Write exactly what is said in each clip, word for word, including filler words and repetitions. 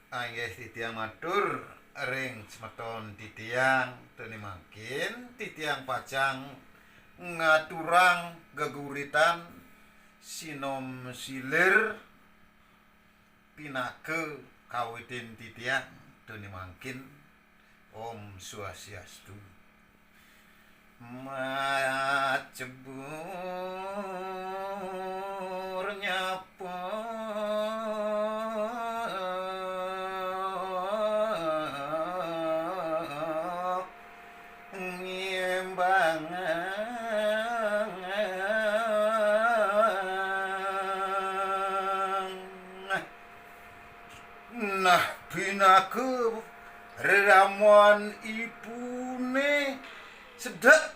Inggih titiang matur ring semeton titiang, dene mangkin titiang pacang ngaturang geguritan sinom silir pinaka kawitin titiang, dene mangkin. Om Swastiastu. Macebur nyapa ngimbangang. Nah, pinaka reramuan ipune sedek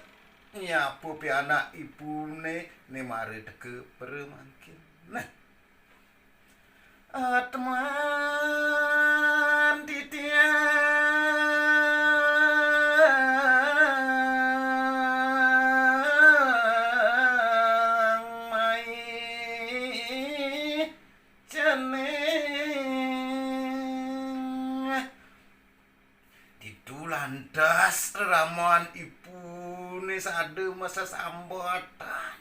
nyapa pianak ipune ne mara teka para mangkin. Nah, atman titiang mai cening. Ditu lantas reramuan ipune sada masesambatan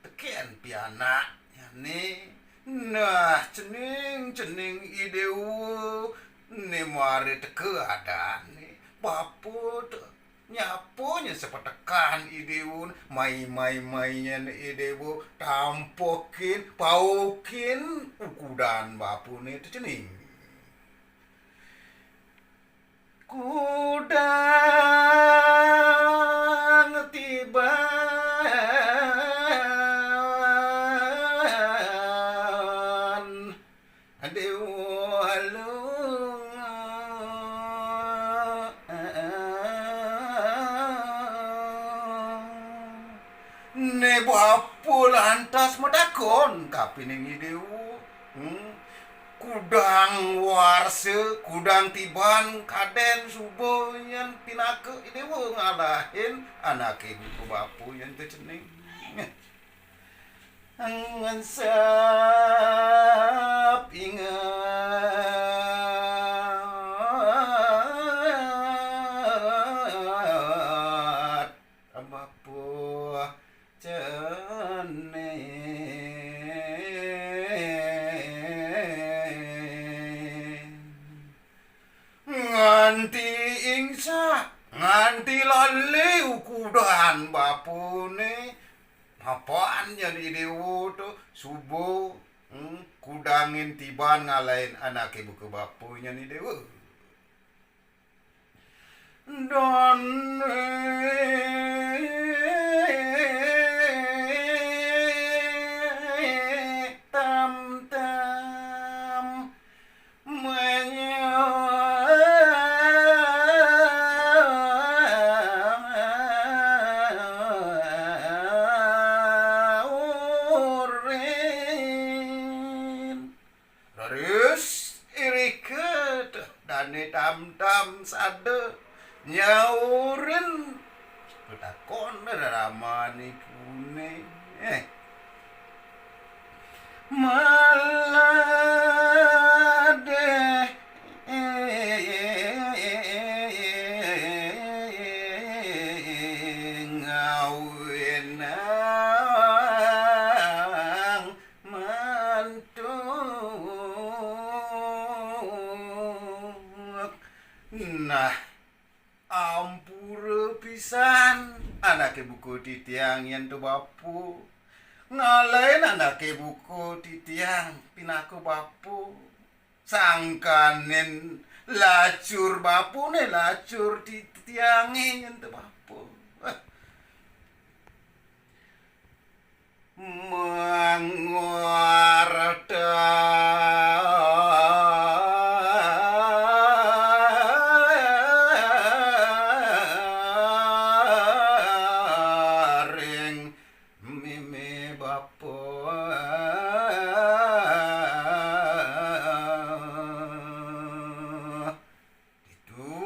teken pianaknyane. Nah, cening, cening I Dewa, ne mara teka adane. Bapa te nyapa nyen sapatekan I Dewa, mai, mai, mai nyen I Dewa, tampokin, paukin ukudan bapane te cening. Kudang tiban Dewa Lunga. Ne bapa lantas matakon kapining I Dewa. Hmm. Kudang warsa, kudang tiban kaden suba nyen pinaka I Dewa ngalahin anake buka bapa nyen te cening. Ngensep inget bapa cening. Nganti ingsak, nganti lali ukudan bapane, mapan nyen I Dewa to suba, hmm, kudangin tiban ngalahin anake buka bapa nyen I Dewa. Dane tam-tam manyaurin. Raris irika dane tam-tam sada nyaurin patakon reramanipune. Eh. Maladeh ngawenang mantuk. Nah, ampura pisan anake buka titiang yen to bapa. Ngalahin anake buka titiang pinaka bapa. Sangkaning lacur bapane, lacur titiange yen to bapa. Eh. Mangortaring meme bapa. Ditu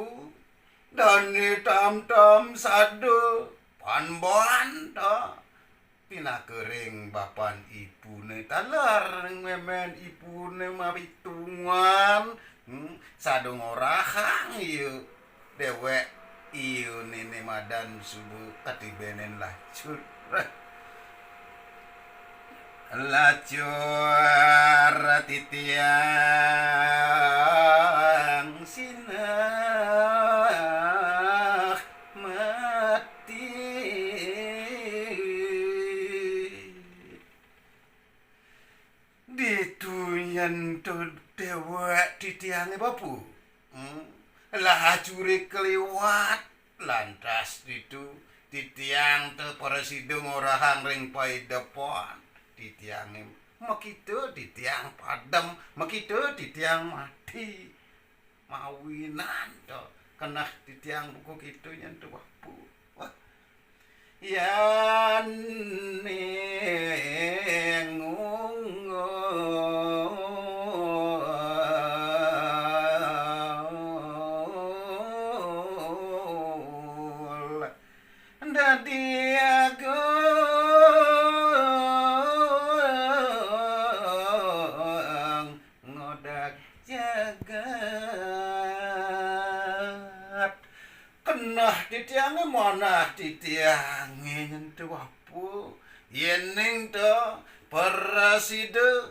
dane tam-tam sada panban ta pinaka ring bapan ipune taler ring memen ipune mapitungan, hmm, Sadung orahang ieu déwék, ieu néné madan suba katibénen lacur. Lacur titiang sinah mati. Ditu nyén to déwék titiangé, Bapu. Hmm. Lacuré kaliwat, lantas ditu titiang to prasida ngorahang ring paidepan. Titiangé makita titiang padem, makita titiang mati. Mawinan to keneh titiang buka kéto nyén to, Bapu. Wah. Yan ning unggul dadi agung ngodag jagat. Keneh titiangé manah titiangé nyén to, Bapu. Yéning to prasida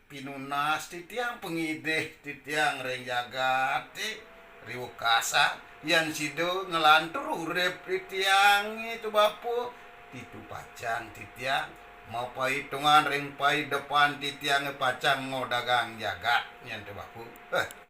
pinunas titiang, pangidih titiang ring jagaté, ri wekasan, yén sida nglantur urip titiangé to, Bapu, ditu pacang titiang mapaitungan ring paidepan titiangé pacang ngodagang jagat nyén to, Bapu. Héh.